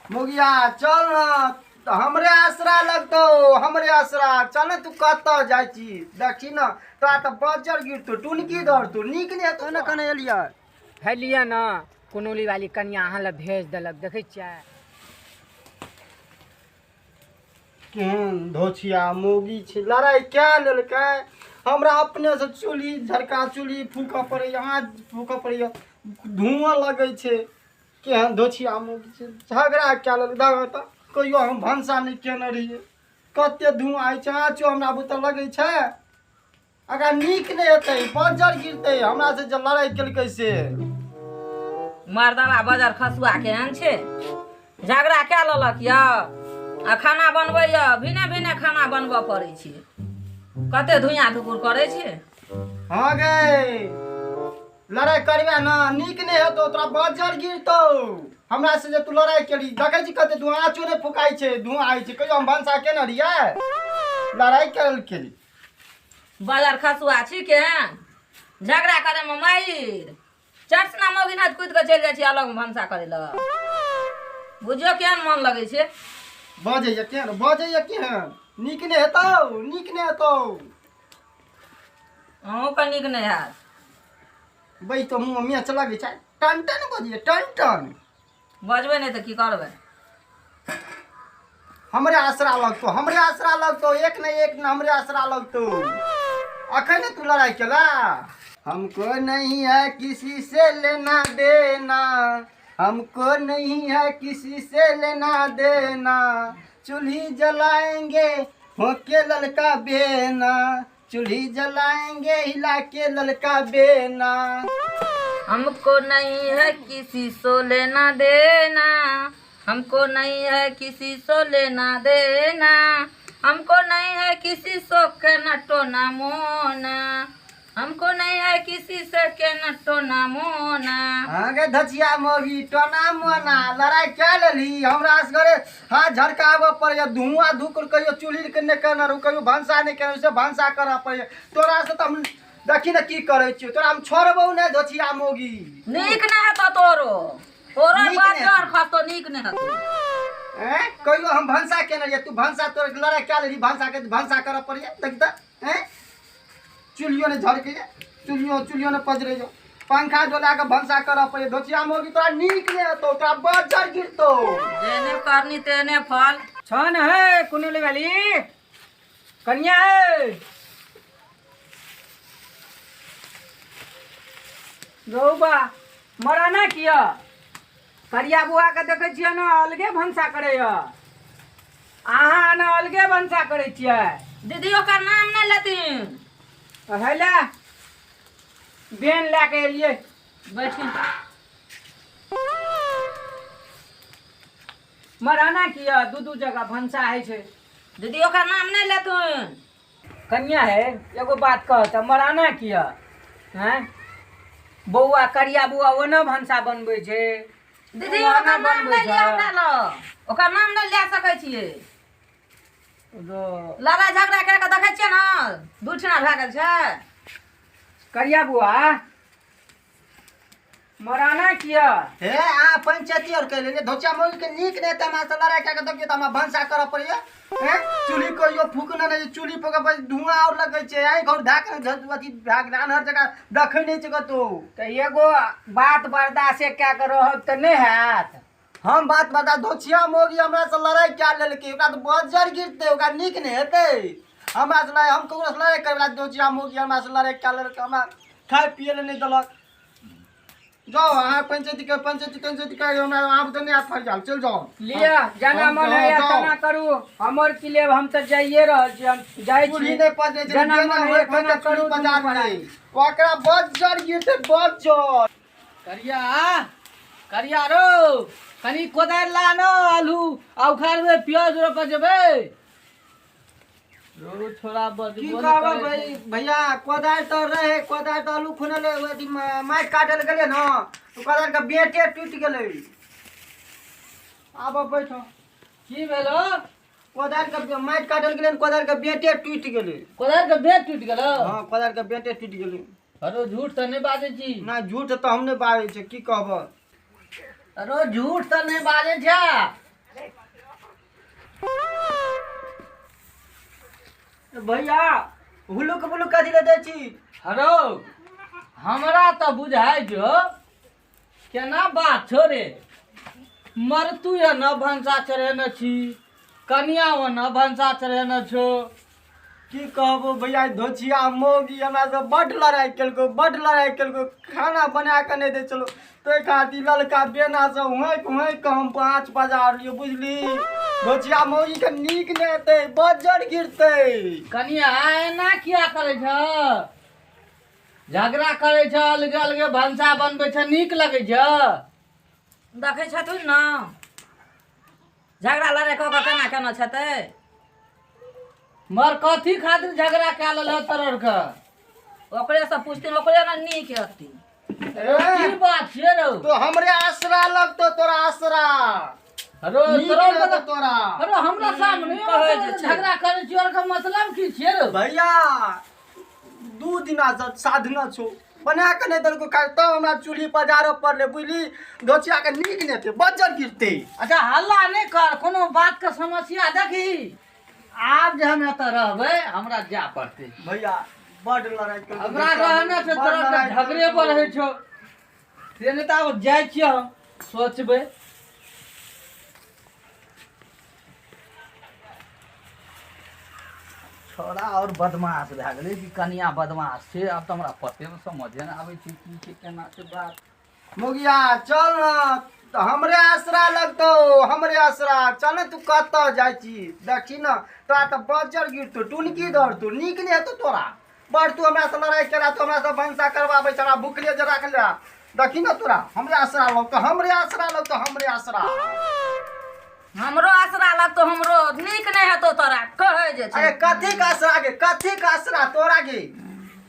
मुगिया चल न, हमरे आसरा लगतौ, हमरे आसरा। चल न, तू कतऽ जाइ छी? देखी न, तोरा तऽ बज्जर गिरतौ, टुनकी दौड़तौ, नीक नहि हेतौ ने। कने एलियै है लिअ न, कुनौली वाली कनिया अहाँ लए भेज देलक, देखै छियै? केहन धोछिया मौगी छै, लड़ाइ कए लेलकै। हमरा अपनेसँ चूल्ही झरका चूल्ही फूकऽ पड़ैए, आँच फूकऽ पड़ैए, धुआँ लगै छै। केहन धोछिया मौगी छै, झगड़ा कए लेलकै। देखऽ तऽ, कहियो हम भनसा नहि केने रहियै, कते धुआँ होइ छै, आँचो हमरा बुते लगै छै। अगर नीक नहि हेतै, बज्जर गिरतै। हमरा से जे लड़ाइ केलकै से मर्दबा बजर खसुआ केहन छै, झगड़ा कए लेलक यऽ आ खाना बनबै यऽ, भिने भिने खाना बनबऽ पड़ै छै, कते धुइयाँ धुकुर करै छै। हाँ गे, लड़ाइ करबे न, नीक नहि हेतौ, तोरा बज्जर गिरतौ। हमरा से जे तू लड़ाइ केली, देखै छी कते धुआँ, आँचो नहि फुकाइ छै, धुआँ होइ छै। कहियो हम भनसा केने रहियै? लड़ाइ करल केली। बजर खसुआ छी केहन, झगड़ा करैमे माहिर। चटसना मौगी नाथ कुदि कऽ चलि जाइ छी अलग भनसा करै लए। बुझियौ केहन मन लगै छै। बजैया केहन, बजैया केहन, नीक नहि हेतौ, नीक नहि हेतौ। अहूँके नीक नहि हैत। बैस तो मुँह मेच लगै छै, टन टन बजैया, टन टन। बजबै नहि तऽ की करबै? हमरे आसरा लगतौ, हमरे आसरा लगतौ, एक ने एक ने हमरे आसरा लगतौ। अखन ने तू लड़ाई केला। हमको नहीं है किसी से लेना देना, हमको नहीं है किसी से लेना देना, चूल्ही जलाएंगे होके ललका बेना, चूल्ही जलाएंगे हिला के ललका बेना। हमको नहीं है किसी से लेना देना, हमको नहीं है किसी से लेना देना, हमको नहीं है किसी से कहना टोना मोना, हमको नहीं है किसी से कहना टोना मोना। हाँ गे धचिया मौगी, टोना मोना, लड़ाई क्या लेली हमरा असगरे हाथ झरकाबऽ पड़ैया, धुआं धुकुर। कहियो चूल्ही के नहि केने रहू, कहियो भनसा नहि केने, से भनसा करऽ पड़ैया। तोरा से तऽ हम देखी ने की करै छियौ, तोरा हम छोड़बौ नहि धोछिया मौगी। नीक नहि हेतौ तोरो, तोरो नीक नहि बजर खसतो, नीक नहि हेतौ। ऐं, कहियो हम भनसा केने रहियै? तू भनसा, तोरा लड़ाई क्या लेली, भनसा के भनसा करऽ पड़ैया। देखी तऽ, ऐं, चूल्हियो नहि झरकैया, चूल्हियो चूल्हियो नहि पजरैया, पंखा डोला के भनसा करऽ पड़ैया। धोचिया मौगी, तोरा नीक नहि हेतौ, तोरा बज्जर गिरतौ। जेने करनी तेने फल। छन है कुनौली वाली कनिया है रौबा मराना किया करिया बुआ के देखै छियै ने अलगे भनसा करैया, अहाँ ने अलगे भनसा करै छियै। दीदी ओकर नाम नहि लेथिन। हेले बेन लए के एलियै। बैठी। मराना किया दू दू जगह भनसा होइ छै? दीदी ओकर नाम नहि लेथुन। कनिया है, एगो बात कह तऽ मराना किया हैं? बौआ करिया बौआ ओना भनसा बनबै छै। दीदी ओना ओकर नाम बनबै नहि लिअ छै। हमरा लग, ओकर नाम नहि लए सकै छियै। जो लड़ाइ झगड़ा कए कऽ देखै छियै ने, दू ठिना भए गेल छै। करिया बुआ मराना किया? हे, अहाँ पंचायती और कहि लेलियै। धोचिया मौगी के नीक नहि हेतै। हमरा से लड़ाइ कए कऽ देखियौ तऽ हमरा भनसा करऽ पड़ैया। हैं, चूल्ही कहियो फूकने नहि, चूल्ही फूकऽ पर धुआँ और लगै छै, आँखि और धए कऽ अथी भए गेलै, अन्हर जकाँ देखै नहि छै कतहु। तऽ एगो बात बर्दाश्ते कए कऽ रहब तऽ नहि हैत। हम बात बता, धोचिया मौगी हमरा से लड़ाइ कए लेलकै, ओकरा तऽ बज्जर गिरतै, ओकरा नीक नहि हेतै। हमरा से लड़ाइ, हम ककरो से लड़ाइ करैवला? धोचिया मौगी हमरा से लड़ाइ कए लेलकै, हमरा खाय पियै लए नहि देलक। जाउ अहाँ पंचायती के पंचायती तंचायती के, हमरा आब तऽ नहि आब फरियाल, चलि जाउ। लिअ, जेना हम मन होइए जाउ। तेना करू, हमर की लेब? हम तऽ जाइए रहल छी, हम जाइ चूल्ही छी। नहि पजरै छै। जेना जेना मन होय होइए तेना तेना चूल्ही करू दुनू पजार प्राणी। दै, ओकरा बज्जर गिरतै, बज्जर। करिया करिया रो, कनि कोदारि ला न, आलू आ उखाड़बै, प्याज रोपऽ जेबै रो छोड़ा। की बजबो नहि कहबै करै भाई छै। भैया, कोदारि तऽ रहै, कोदारि तऽ आलू खुने ले अथी माटि काटै लए गेलियै ने तऽ कोदारि के बेटे टूटि गेलै। आब बैठो। की भेलो? कोदारि के माटि काटल गेलै ने, कोदारि के बेटे टूटि गेलै। कोदारि के बेट टूटि गेलो? हँ, कोदारि के बेटे टूटि गेलै। अरे झूठ तऽ नहि बाजै छी? ना, झूठ तऽ हम नहि बाजै छी, की कहब। अरे झूठ तऽ नहि बाजै छै? भैया हुलुक बुलुक कथी ले दै छी? हरो हमरा तऽ बुझाइ जो केना बात छौ रे, मरतू ये न भनसा चढ़ेने छी, कनिया ओ न भनसा चढ़ेने छौ। की कहबो भैया, धोछिया मौगी हमरा से बड लड़ाइ केलको, बड लड़ाइ केलको, खाना बना के नहि दै छलो, ताहि खातिर ललका बेना से हुँकि हुँकि के हम 5 बजा लियो बुझली। धोछिया मौगी के नीक नहि हेतै, बज्जर गिरतै। कनिया एना किया करै छ? झगड़ा करै छ, अलगे अलगे भनसा बनबै छ, नीक लगै छ? देखै छथुन न झगड़ा लड़ाइ कऽ कऽ केना केना छतै। मर कथी खातिर झगड़ा कए लेलह तोहर के? ओकरे से पूछथिन, ओकरे ने नीक हेतै। की बात छियै रौ? तो हमरे आसरा लगतो तोरा, आसरा हरो तोरा तोरा। हरो हमरा सामने झगड़ा करै छियै, और मतलब की छियै रौ? भैया 2 दिना से साधना छौ, बना के नहि देलको खाय, तब हमरा चूल्ही पजारऽ पड़लै बुझली। धोछिया के नीक नहि हेतै, बज्जर गिरतै। अच्छा हल्ला नहि कर, कोनो बात के समस्या देखी। आब जे हम एतऽ रहबै हमरा जाय पड़तै। भैया बड लड़ाइ केलको, हमरा रहने से तोरा झगड़े बढ़ै छौ, से नहि तऽ आब जाइ छियै हम सोचबै। छोड़ा और बदमाश भए गेलै कि कनिया बदमाश छै, आब तऽ हमरा पते नहि समझे नहि आबै छै की छै केना छै बात। मोगिया चल न, हमरे आसरा लगतौ, हमरे आसरा। चल न, तू कतऽ जाइ छी? देखी न तोरा तऽ बज्जर गिरतौ, टुनकी दौड़तौ, नीक नहि हेतौ तोरा। बड़ तू हमरा से लड़ाइ केला, तू हमरा से भनसा करबाबै छ, हमरा भुखले जे राखले। देखी न तोरा हमरे आसरा लगतौ, हमरे आसरा लगतौ, हमरे आसरा। हमरो आसरा लगतौ, हमरो नीक नहि हेतौ तोरा कहै जे छै। अरे कथी के आसरा गे, कथी के आसरा तोरा गे?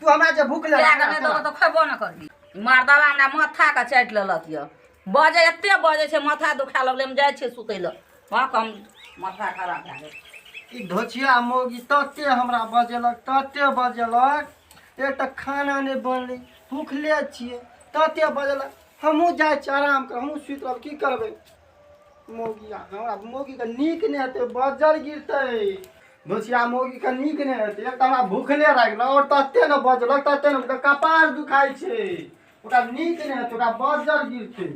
तू हमरा जे भुखले राखले देबो तऽ खेबो न करबी। मर्दवा हमरा माथा के चाटि लेलक यऽ, बजै एते बजै छै माथा दुखा लगलै, हम जाइ छियै सुतै लए। वहाँ हम माथा खराब भए गेल। ई धोछिया मौगी तते हमरा बजेलक, तते बजेलक, एक तऽ खाना नहि बनलै, भुखले छियै, तते बजेलक। हमहूँ जाइ छियै आराम कर, हमहूँ सुति रहब, की करबै? मौगिया हमरा मौगीके नीक नहि हेतै, बज्जर गिरतै। धोछिया मौगीके नीक नहि हेतै, एक तऽ हमरा भुखले राखि लेलक, आओर तते ने बजलक, तते ने कपार दुखाइ छै, ओकरा नीक नहि हेतै, ओकरा बज्जर गिरतै।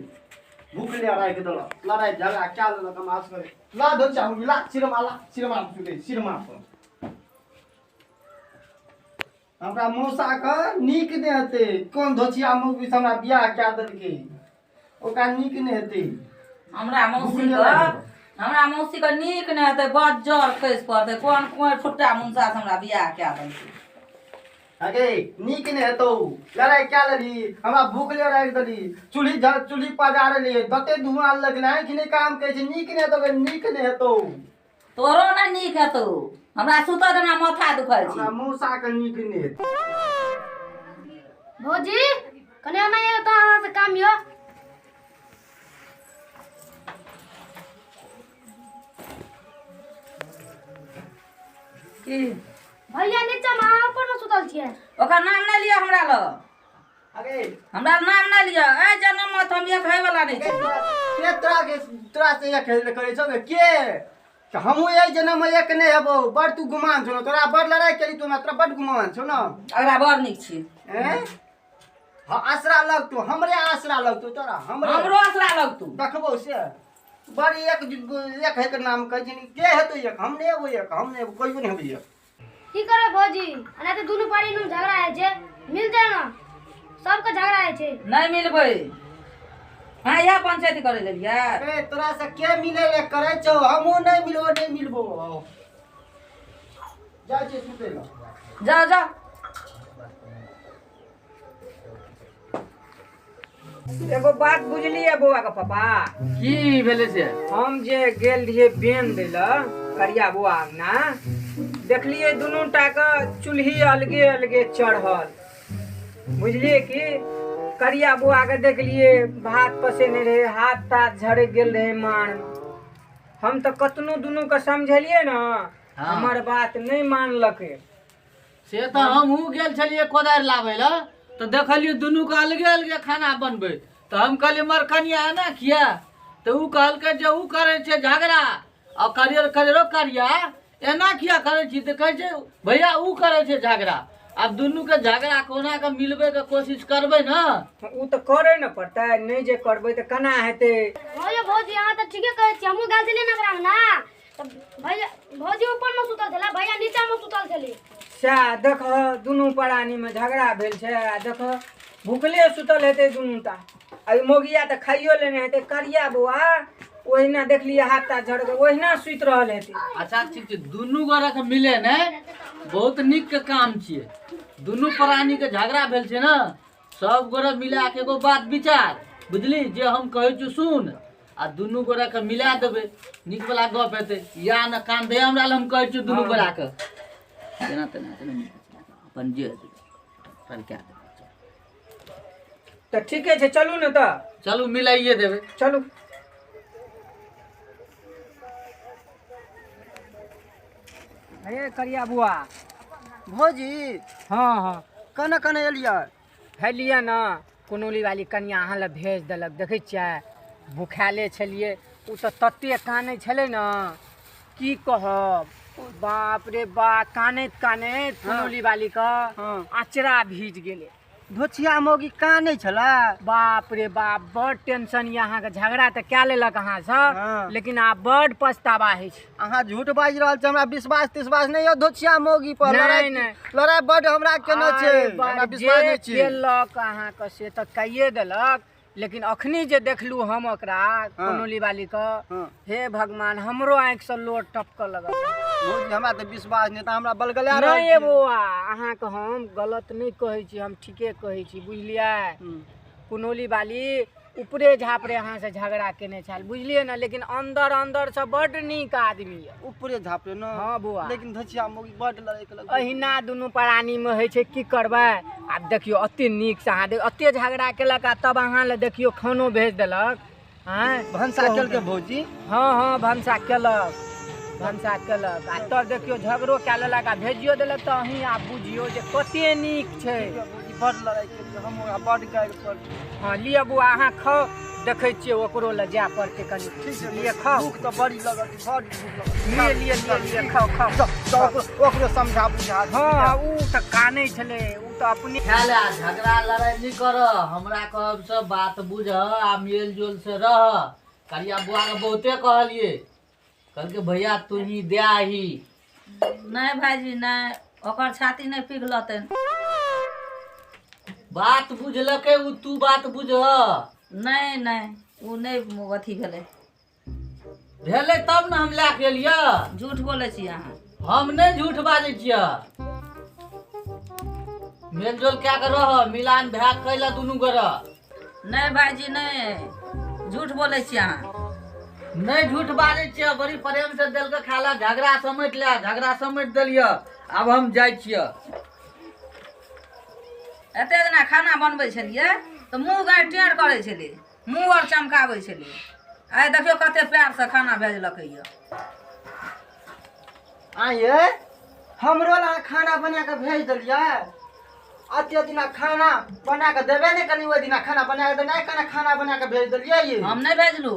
भुखले राखि देलक, लड़ाइ झगड़ा कए लेलक हमरा असगरे। ला धोछिया मौगी ला, सिरमा ला, सिरमा सुतै सिरमा पर। हमरा मौसाके नीक नहि हेतै, कोन धोछिया मौगी से हमरा बियाह कए देलकै, ओकरा नीक नहि हेतै। हमरा मौसी के, हमरा मौसी के नीक नहि हेतै, बज्जर खसि पड़तै, कोन कोन फुट्टा मुनसा से हमरा बियाह कए देलकै। अगे नीक नहि हेतौ, लड़ाइ कए लेली, हमरा भूखले राखि देली, चूल्ही चूल्ही पजारली, तते धुआँ लगलै, आँखि नहि काम करै छै, नीक नहि हेतौ, नीक नहि हेतौ। तोरो नहि नीक हेतौ, हमरा सुतऽ दे, हमरा माथा दुखाइ छै। हमरा मौसा के नीक नहि हेतौ। भौजी कने आना ये तो अहाँ से काम यो। की भैया नीचा में अहाँ ऊपर में सुतल छियै? ओकर नाम नहि लिअ हमरा लग। अरे हमरा नाम नहि लिअ, एहि जनम मे तऽ हम एक होय वाला नहि छी। के तोरा के तोरा से एक हेले करै छौ के? हमहूँ एहि जनम मे एक नहि हेबौ। बड़ तू गुमान छौ ने, तोरा बड़ लड़ाइ केली तू हमरा, तोरा बड़ गुमान छौ ने। अगला बड़ नीक छी। हैं? हाँ, आसरा लगतौ, हमरे आसरा लगतौ तोरा, हमरे। हमरो आसरा लगतौ। देखबौ से बड़ एक एक हे के नाम कहै छै, के हेतौ एक? हम नहि हेबौ एक, हम नहि हेबौ, कहियो नहि हेबौ एक। की करबै भौजी, एना तऽ दुनू पारी में झगड़ा होइ छै, मिलतै ना, सबके झगड़ा होइ छै। नहि मिलबै। हाँ, इएह पंचायत करै लेलियै। अरे तोरा से के मिले ले करै छौ? हमहूँ नहि मिलबो, नहि मिलबो। जाइ छियै सुतै लए। जाओ जाओ। एगो बात बुझलियै बौआ के पापा? की भेलै से? हम जे गेल रहियै बेन दै लए करिया बौआ अंगना, देखलियै दुनू टा के चूल्ही अलगे अलगे चढ़ल। बुझलियै कि करिया बौआ के देखलियै भात पसेने रहै, हाथ ताथ झड़कि गेल रहै मार। हम तऽ कतनो दुनू के समझेलियै ने, हमर बात नहि मानलकै। से तऽ हमहूँ गेल छलियै कोदारि लाबै लए, तऽ देखलियै दुनूके अलगे अलगे खाना बनबै। तऽ हम कहलियै मर कनिया एना किया? तऽ ओ कहलकै जे ओ करै छै झगड़ा, आ करियर करियरो करिया एना किया करै छी? तऽ कहै छै भैया उ करै छै झगड़ा। आब दुनू के झगड़ा कोना के मिलबै के कोशिश करबै ने। ओ तऽ करे ने पड़तै, नहि जे करबै तऽ केना हेतै? हँ यौ भौजी, अहाँ तऽ ठीके कहै छी। हमहूँ गेल छलियै ने ओकरा अंगना, तऽ भैया भौजी ऊपरमे सुतल छलै, भैया नीचाँमे सुतल छलै। सएह देख, दुनू प्राणीमे झगड़ा भेल छै आ देख भुखले सुतल हेतै दुनू टा। आ ई मौगिया तऽ खाइयो लेने हेतै। करिया बौआ ओहिना देखलियै हाथ ताथ झड़क ओहिना सुति रहल हेतै। अच्छा ठीक छै, दुनू गोरे के मिले ने बहुत नीक के काम छियै। दुनू प्राणी के झगड़ा भेल छै ने, सब गोरे मिला के एगो बात विचार बुझली जे हम कहै छी सुन, आ दुनू गोरे के मिला देबै, नीक वाला गप हेतै। या ने कान दे हमरा लए, हम कहै छी दुनू गोरा के जेना तेना तेना अपन जे हेतै अपन कए देबै। तऽ ठीके छै, चलू ने तऽ। चलू मिलाइए देबै। चलू। अरे करिया बुआ। भौजी। हँ हँ। कने कने एलियै? फैलियै ने, कुनौली वाली कनिया अहाँ लए भेज देलक। देखै छियै, भुखायले छलियै। ओ तऽ तते कानै छलै ने, की कहब, बाप रे बा, कानैत कानैत कुनौली वाली के अचरा भीज गेलै। धोछिया मौगी कानै छलै? बाप रे बाप, बड़ टेंशन यऽ अहाँके। झगड़ा तऽ कए लेलक अहाँसँ, लेकिन आब बड़ पछतावा होइ छै। अहाँ झूठ बाजि रहल छी, हमरा विश्वास तिश्वास नहि यऽ धोछिया मौगी पर। नहि, लड़ाइ नहि। लड़ाइ बड हमरा केने छै, अरे बाप, हमरा विश्वास जे नहि छै। केलक अहाँके से तऽ कैये देलक, लेकिन अखनी जे देखलू हम ओकरा कुनौली वाली के, हे भगवान, हमरो आँखिसँ लोर टपकऽ लगल। भौजी, हमरा तऽ विश्वास नहि, तऽ हमरा बलगला रहल नहि छी। बौआ, अहाँके हम गलत नहि कहै छी, हम ठीके कहै छी, बुझलियै? कुनौली वाली ऊपरे झापरे अहाँसँ झगड़ा केने छल, बुझलियै ने, लेकिन अन्दर अन्दरसँ बड्ड नीक आदमी यऽ। ऊपरे झापरे ने? हँ बौआ। लेकिन धोछिया मौगी बड लड़ाइ केलक। अहिना दुनू प्राणीमे होइ छै, की करबै आब। देखियौ, एते नीकसँ अहाँ देख, एते झगड़ा केलक आ तब अहाँ लए देखियौ खानो भेज देलक। आँय? भनसा केलकै भौजी? हँ हँ, भनसा केलक, भनसा केलक आ तब देखियौ झगड़ो कए लेलक आ भेजियो देलक, तऽ अहीं आब बुझियौ जे कते नीक छै। भौजी, बड लड़ाइ केलकै, हम ओकरा बड गारि पड़ली। हँ, लिअ बौआ, अहाँ खाउ। देखै छियै, ओकरो लए जाय पड़तै कनि। ठीक छै। लिअ, खाउ। भूख तऽ बड़ी लगल छै, बड भूख लगल। लिअ लिअ लिअ लिअ, खाउ खाउ। तऽ ओकरो समझा बुझा दियौ। हँ, उ तऽ कानै छलै, उ तऽ अपने खाय ले झगड़ा लड़ाइ नहि कर, हमरा कहब सब बात बुझ आ मेल जोल से रह। करिया बुआ के बहुते कहलिए, कहलकै भैया तू ही दे आही। नहि भाइजी नहि, ओकर छाती नहि पिघलतै। बात बुझलकै उ, तू बात बुझ। नहि नहि, ओ नहि अथी भेलै। भेलै तब ने हम लए के एलियै। झूठ बोलै छी अहाँ। हम नहि झूठ बाजै छियै। मेल जोल कए के रह, मिलान भए के कैला दुनू गोरा। नहि भाइजी नहि, झूठ बोलै छी अहाँ। नहि झूठ बाजै छियै, बड़ी प्रेम से देलकै खाला। झगड़ा समेट ले, झगड़ा समेट देलियै, आब हम जाइ छियै। एते दिना खाना बनबै छलियै तऽ मुँह गाँइ टेढ़ करै छलियै, मुँह आर चमकाबै छलियै, आइ देखियौ कते प्यारसँ खाना भेजलकै यऽ। आइए हमरो ला खाना बना कऽ भेज देलियै? अते दिना खाना बना कऽ देबे नहि कनी, ओहि दिना खाना बना कऽ देने, केना खाना बना कऽ भेज देलियै ये? हम नहि भेजलू।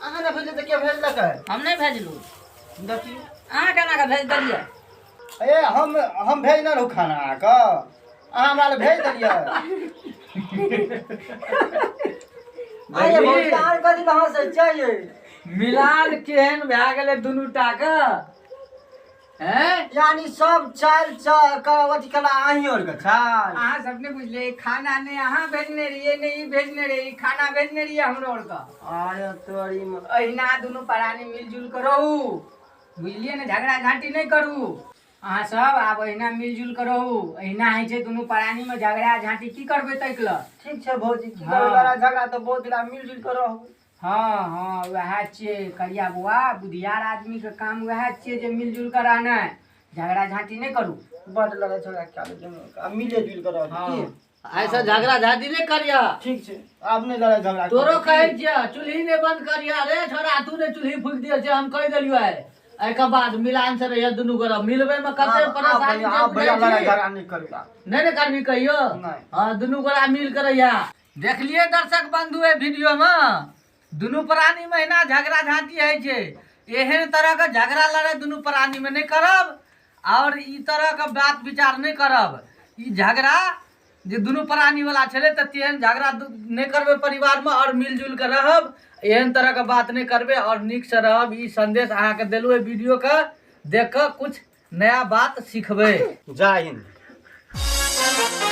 अहाँ नहि भेजलियै तऽ के भेजलकै? हम नहि भेजलू। देखियौ। अहाँ केना कऽ भेज देलियै? ए हम भेजने रहूँ खाना अहाँके, अहाँ हमरा लए भेज देलियै? आइए भौजी, अहाँ कथी लए हँसै छियै? मिलान केहन भए गेलै दुनू टा के, हैं? यानी सब चालि अथी कला अहीं आरके चालि। अहाँ सब नहि बुझलियै, खाना नहि अहाँ भेजने रहियै, नहि ई भेजने रहियै, खाना भेजने रहियै हमरो आरके। अरे तोरी में। अहिना दुनू प्राणी मिलजुल कऽ रहू, बुझलियै ने? झगड़ा झाँटी नहि करू अहाँ सब। आब अहिना मिलजुल कऽ रहू, अहिना होइ छै दुनू प्राणीमे झगड़ा झाँटी, की करबै ताहि लए। ठीक छै भौजी, की हँ। करबै लड़ाइ झगड़ा तऽ बहुत दिना, मिलजुल कऽ रहू। हँ हँ, वएह छियै करिया बौआ, बुधियार आदमीके काम वएह छियै जे मिलजुल कऽ रहनाइ, झगड़ा झाँटी नहि करू। बड लड़ाइ झगड़ा कए लेलियै, आब मिले जुल कऽ रहू। हँ। की ऐसा झगड़ा झाँटी नहि करिया। ठीक छै, आब नहि लड़ाइ झगड़ा तोरो करबै। कहै छियै चूल्ही नहि बंद करिया रे छोरा, तू नहि चूल्ही फूकि दिय छै, हम कहि देलियो आइ। एहिके बाद मिलान से रहिए दुनू गोरा, मिलबै में कते आब- आब परेशानी भैया छै आब भैया बुझै लड़ाइ छी? झगड़ा नहि करू आब। नहि ने करबी कहियो? नहि। हँ, दुनू गोरा मिल के रहिया। देखलिए दर्शक बंधु, एहि वीडियो में दुनू प्राणी महीना झगड़ा झांटी होइ छै। एहन तरहके झगड़ा लड़ाइ दुनू प्राणीमे नहि करब आओर ई तरहके बात विचार नहि करब। ई झगड़ा जे दुनू प्राणीवला छलै तऽ तेहन झगड़ा नहि करबै परिवारमे आओर मिलजुलि कऽ रहब, एहन तरहके बात नहि करबै आओर नीकसँ रहब। ई सन्देश अहाँके देलहुँ। एहि वीडियोके देख कऽ किछु नया बात सिखबै। जय हिन्द।